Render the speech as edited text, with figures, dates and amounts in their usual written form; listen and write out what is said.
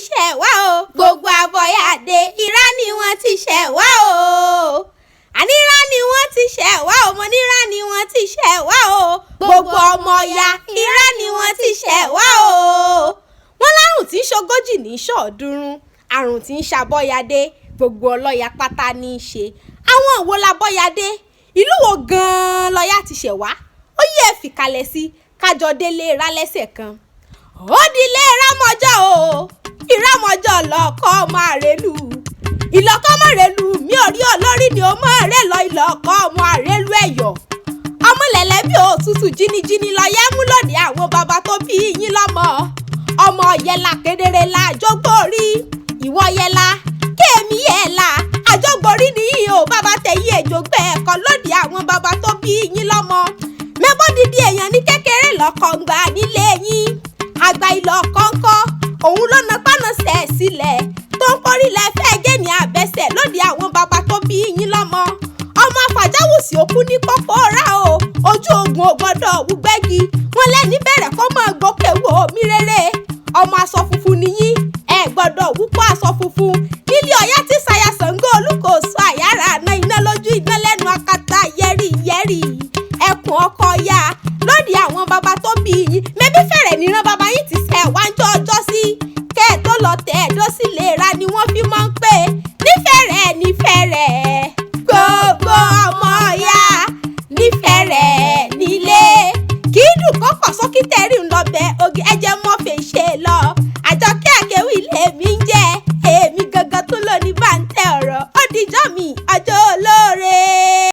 ṣẹ̀ wá o. Gbogbo Abọ́yadé, Ìrá ni wọ́n ti ṣẹ̀ wá o. Ànírá ni wọ́n ti ṣẹ̀ wá o. Mo nírá ni wọ́n ti ṣẹ̀ wá o. Gbogbo ọmọ Ọya, Ìrá ni wọ́n ti ṣẹ̀ wá o. Wọ́n lárùn tí ń ṣogójì ní ṣọ̀ọ́dúnrún, àrùn tí ń ṣàbọ̀yadé, gbogbo ọlọ́ya pátá ní í ṣe. Àwọn wo labọ́yadé? Ìlú wo gan-an lọ́ya ti ṣẹ̀ wá? Ó yẹ ẹ fìkàlẹ̀ sí kájọ délé ra lẹ́sẹ̀ kan. Ó dilé Rámọjọ́ o, Ìrámọjọ́ lọ́kọ́ ọmọ àrèlú. Ìlọ́kọ́ ọmọ àrèlú mi ò rí olórí ni ó mọ̀ rẹ̀ lọ ìlọ́kọ́ ọmọ àrèlú ẹ̀yọ̀. Ọmọlẹ̀lẹ̀ bí òtútù jínijíni lọ́yẹ́ mú lónìí àwọn bàbá tó bí yín lọ́mọ. Ọmọ yẹla kedere la àjọgbórí. Ìwọ yẹla, kéèmí yẹla, àjọgbórí ni o bàbá tẹ̀yí èjògbẹ́ ẹ̀kọ́ lónìí àwọn bàbá tó bí yín lọ́mọ. Mẹ́bọ́ dídí èèyàn ní kékeré lọ́kọ̀ ń gbà nílé yín. Àgbà ìlọ̀ kọ́ńkọ́, òun ló na pánà sẹ̀ sílẹ̀. Tó ń kórí lẹ fẹ́ gé ní abẹ́sẹ̀ lóde àwọn bàbá tó bí yín lọ́mọ. Ọmọ àfàjáwùsì òkú ní kókó rà o, ojú ogun ò gbọ́dọ̀ wúgbẹ́gi. Wọ́n lẹ́ni bẹ̀rẹ̀ kó mọ̀ gòkè wò mí rere. Ọmọ aṣọ funfun nìyí, ẹ gbọ́dọ̀ wúkọ́ aṣọ funfun. Nílé Ọya tí saya Ṣàngó Olúkòso àyàrá àná iná lójú iná lẹ́nu akata yẹ́rì yẹ́rì. Ẹkùn ọkọ ya lóde àwọn bàbá tó bí yín. Mẹ́bí fẹ̀rẹ̀ níran bàbá yín ti ṣẹ̀ wá ń jọ ọjọ́ sí. Kẹ́ ẹ̀ tó lọ tẹ̀ ẹ́ dó sí lè ra ni wọ́n fi máa